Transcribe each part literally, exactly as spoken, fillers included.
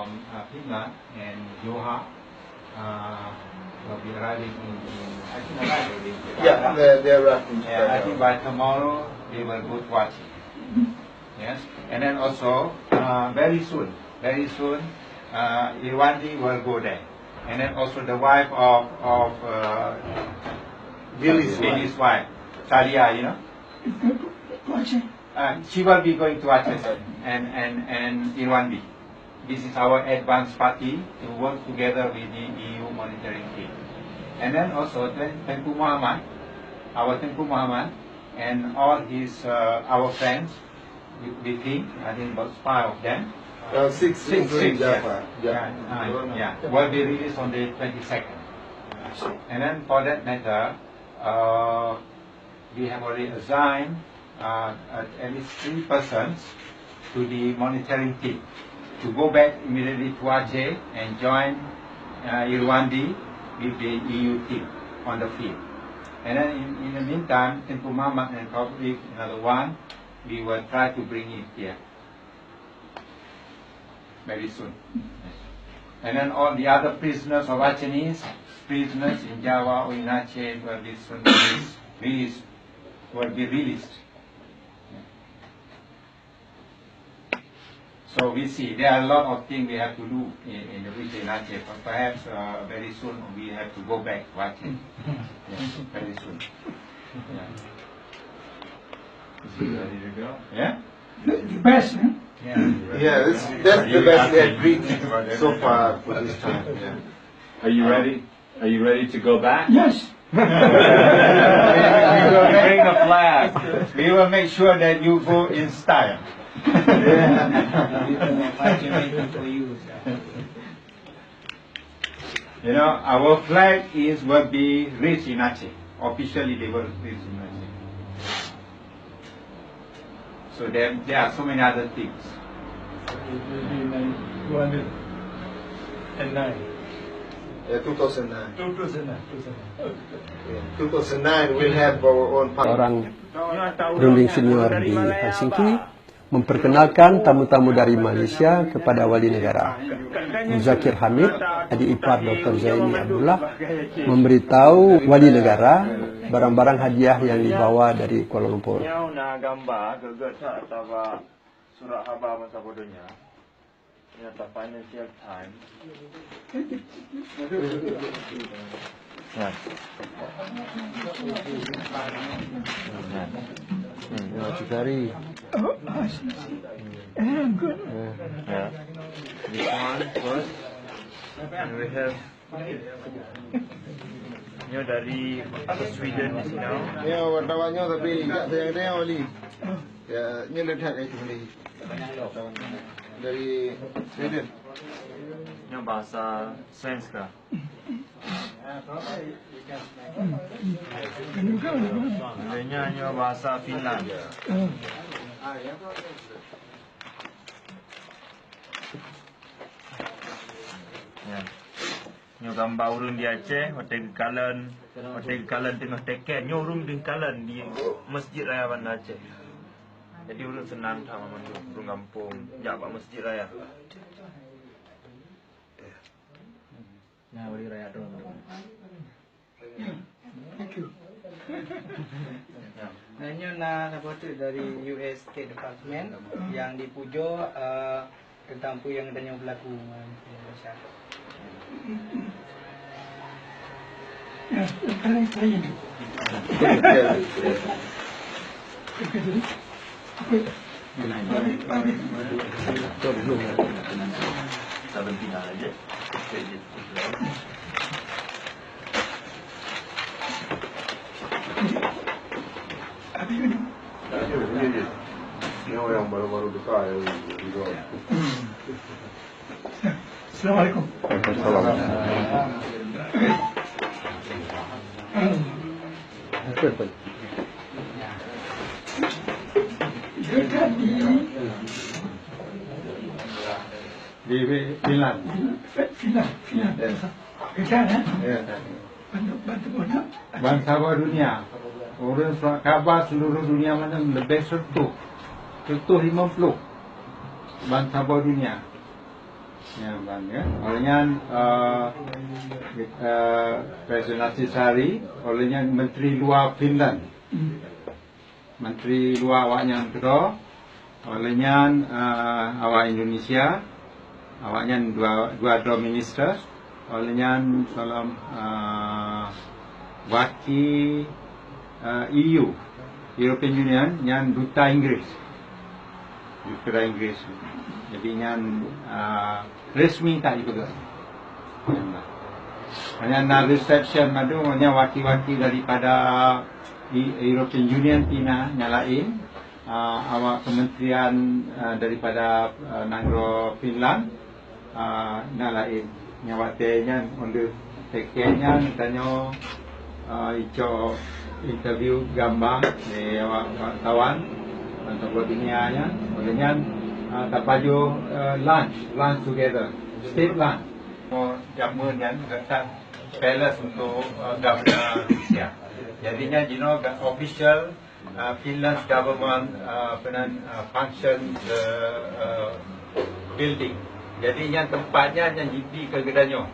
from uh, Finland and Juha uh, will be arriving in, in I think arriving in Jakarta. Yeah, they, they arrived in Jakarta. Yeah, I think by tomorrow they will go to Aceh. Yes, and then also uh, very soon, very soon, uh, Irwandi will go there, and then also the wife of of uh, Billy's wife, Salia, you know. Uh, she will be going to Aceh and and and Irwandi. This is our advance party to work together with the E U monitoring team. And then also Tun- Tengku Muhammad, our Tengku Muhammad, and all his uh, our friends with, with him. I think about five of them. Uh, six, six, including six, yeah. Jafar. Yeah, uh, yeah. Will be released on the twenty-second. And then for that matter, uh, we have already assigned uh, at at least three persons to the monitoring team to go back immediately to Aceh and join uh, Irwandi with the E U team on the field. And then in, in the meantime, Tengku Muhammad and probably another one, we will try to bring it here very soon. And then all the other prisoners of Aceh, prisoners in Java or in Aceh will be soon released, released, will be released. So we see there are a lot of things we have to do in, in the region in Aceh. But perhaps uh, very soon we have to go back to Aceh. Yes, very soon. Yeah. Is he ready to go? Yeah? The best, eh? Yeah. Yeah, this, that's the best we have reached so far for this time. Yeah. Are you ready? Are you ready to go back? Yes. We will bring the flag. We will make sure that you go in style. You know, our flag is will be raised in Aceh. Officially, they will raise in Aceh. So there, there are so many other things. It will be like two hundred and nine. Yeah, two thousand nine. Two thousand nine, two thousand nine. Yeah, two thousand nine, we'll have our own parliament. Orang perunding senior di Helsinki memperkenalkan tamu-tamu dari Malaysia kepada Wali Negara. Muzakir Hamid, adik ipar Doktor Zaini Abdullah, memberitahu Wali Negara barang-barang hadiah yang dibawa dari Kuala Lumpur. Nyoe na gamba geuh-geuh that taba surat haba masa bodoh nyan. Nyata Financial Times. Nah. Nah. Hmm, ya, Cukari. Oh, I see, see. Eh, good. Eh. Yeah. This one first. And we have Nyoe dari Sweden di sini. Nyoe wartawan nyoe tapi jak sayang dia Wali. Ya, nyoe dah dah itu Wali. Dari Sweden. Nyoe bahasa Svenska. Lainnya nyoe bahasa Finland. Ya. Nyoe gamba ureueng di Aceh, watèe geukalon, watèe geukalon teungoh teken. Nyoe ureueng geukalon di Masjid Raya Banda Aceh. Jadi ureueng seunang that mandum, ureueng gampông jak bak Masjid Raya. Nah, Wali Raya tu. Thank you. Nah, nyoe na saboh teuk dari U S State Department yang dipujoe eh, tentang peue nyang geutanyoe beulaku ngon Indonesia. Ya, paling, paling. Ini yang baru-baru buka ya. Assalamualaikum. Waalaikumsalam. Di Finland. Finland, Finland. Ya. Kita, ya? Ya. Bantu, bantu, bantu. Bansaboh dunia. Ureueng surat khabar seluruh dunia mana lebih seratus. Seratus lima puluh. Bansaboh dunia. Ya, bang, ya. Oleh nyan, eh, eh, Presiden Nasir Sehari, oleh nyan Menteri Luar Finland. Menteri Luar awak nyan keudroe, oleh nyan, eh, awak Indonesia, awak nyan dua, dua droe minister, oleh nyan salam, eh, waki, eh, E U, European Union, nyan duta Inggris. Duta Inggris. Jadi nyan, eh, resmi tak dipeugah. Hanya na reception madu, hanya waki-waki daripada E-, European Union pih na nyang laén, ah, awak kementerian, ah, daripada, ah, nanggroe Finland, ah, na laén. Nyang watèe nyan, untuk tiket nyan, tanyoe, ah, icok interview gamba lé awak wartawan, bansa dunia nyan. Oleh nyan, ah, tapajoh, ah, lunch, lunch together, state lunch. Jameun nyan geutan palace untuk, eh, governor Rusia. Jadi nyan jinoe ga-, official, eh, Finland's government, eh, apa nan, eh, function, eh, eh, building. Jadi nyan teumpat nyan, nyan jibi keu geutanyoe.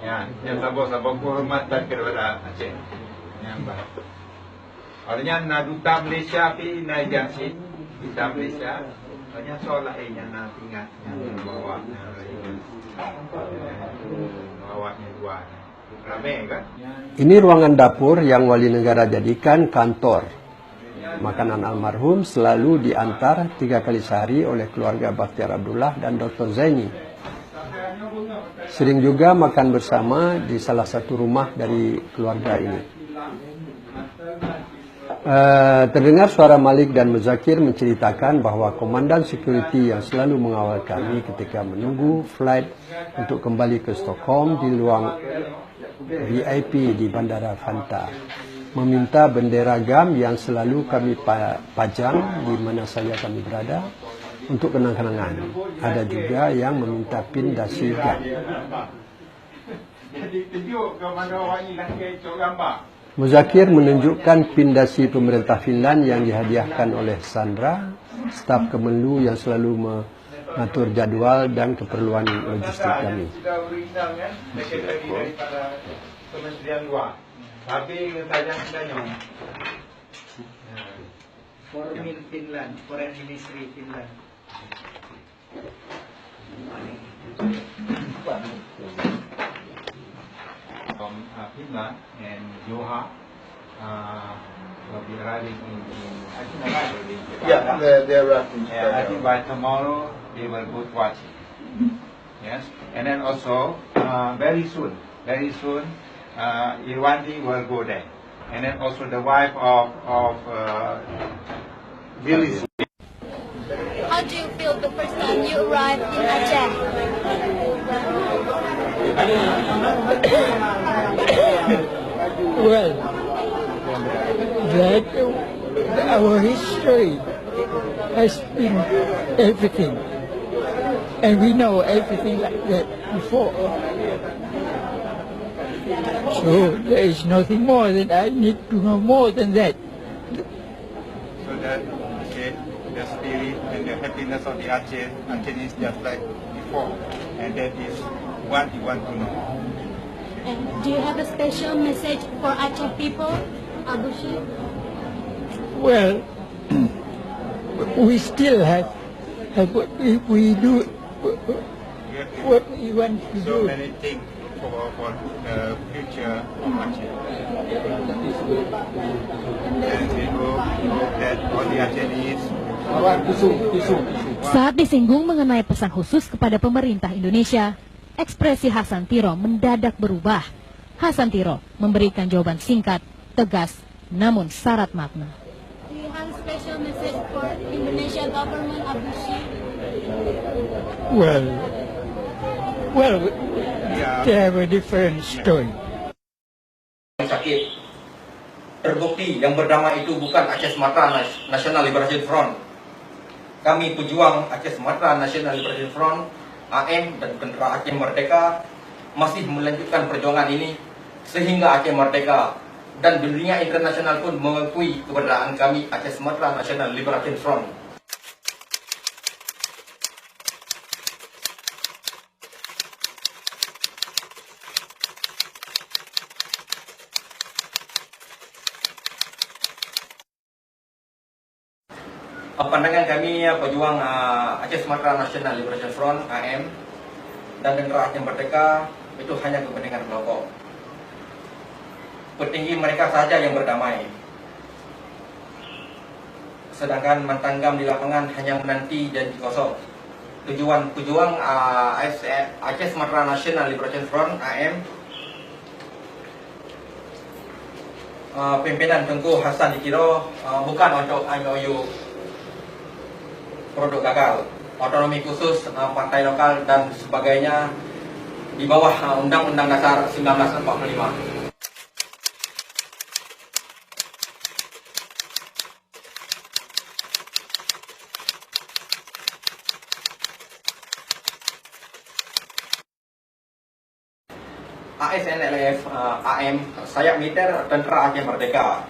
Ya, nyan saboh-saboh keuhormatan kepada Aceh. Nyan bah. Awaknyan na duta Malaysia pih na ijak cit, duta Malaysia. Awaknyan soe laén nyang na ingat nyang bawa, nyang bawa nyang dua. Ramé kan? Ini ruangan dapur yang wali negara jadikan kantor. Makanan almarhum selalu diantar tiga kali sehari oleh keluarga Bakhtiar Abdullah dan doktor Zaini. Sering juga makan bersama di salah satu rumah dari keluarga ini. Eh, terdengar suara Malik dan Muzakir menceritakan bahwa komandan security yang selalu mengawal kami ketika menunggu flight untuk kembali ke Stockholm di ruang V I P di Bandara Vantaa, meminta bendera GAM yang selalu kami pa-, pajang di mana saja kami berada untuk kenang-kenangan. Ada juga yang meminta pin dasi GAM. Jadi, tunjuk ke mana orang ni lagi cok gambar. Muzakir menunjukkan pin dasi pemerintah Finland yang dihadiahkan oleh Sandra, staf Kemenlu yang selalu mengatur jadual dan keperluan logistik kami. Sudah original kan, sekretari daripada Kementerian Luar. Tapi tajam kita nyoh. Formil Finland, Foreign Ministry Finland. From, uh, Finland and Juha, uh, will be arriving in, in, I think arrived already in Jakarta. Yeah, they, they arrived in Jakarta. Yeah, I think by tomorrow they will go to Aceh. Yes, and then also, uh, very soon, very soon, uh, Irwandi will go there, and then also the wife of, of, uh, Billy. How do you feel the first time you arrived in Aceh? Well, that our history has been everything, and we know everything like that before. So there is nothing more that I need to know more than that. So that Aceh, the spirit and the happiness of the Aceh, Aceh is just like before, and that is what you want to know. And do you have a special message for Aceh people, Abushi? Well, we still have, have what we, we do, what we want to do. So many things for, for the future of Aceh. And we hope, we hope that all the Acehnese. Saat disinggung mengenai pesan khusus kepada pemerintah Indonesia, ekspresi Hasan Tiro mendadak berubah. Hasan Tiro memberikan jawaban singkat, tegas, namun syarat makna. Do you have a special message for Indonesia government, Abushi? Well, well, they have a different story. Sakit. Terbukti yang berdamai itu bukan Aceh Sumatra Nas-, National Liberation Front. Kami pejuang Aceh Sumatra National Liberation Front, A N, dan Tentera Aceh Merdeka masih melanjutkan perjuangan ini sehingga Aceh merdeka dan dunia internasional pun mengakui keberadaan kami, Aceh Sumatra National Liberation Front. Pandangan kami, pejuang, ah, Aceh Sumatra National Liberation Front, A M, dan Tentera Aceh Merdeka itu hanya kepentingan kelompok. Petinggi mereka saja yang berdamai. Sedangkan mantong GAM di lapangan hanya menanti janji kosong. Tujuan pejuang, ah, Aceh Sumatra National Liberation Front, A M, ah, pimpinan Teungku Hasan di Tiro, ah, bukan untuk M O U produk gagal, otonomi khusus, ah, partai lokal dan sebagainya di bawah, ah, Undang-Undang Dasar sembilan belas empat puluh lima. A S N L F, eh, A M, sayap militer Tentera Aceh Merdeka.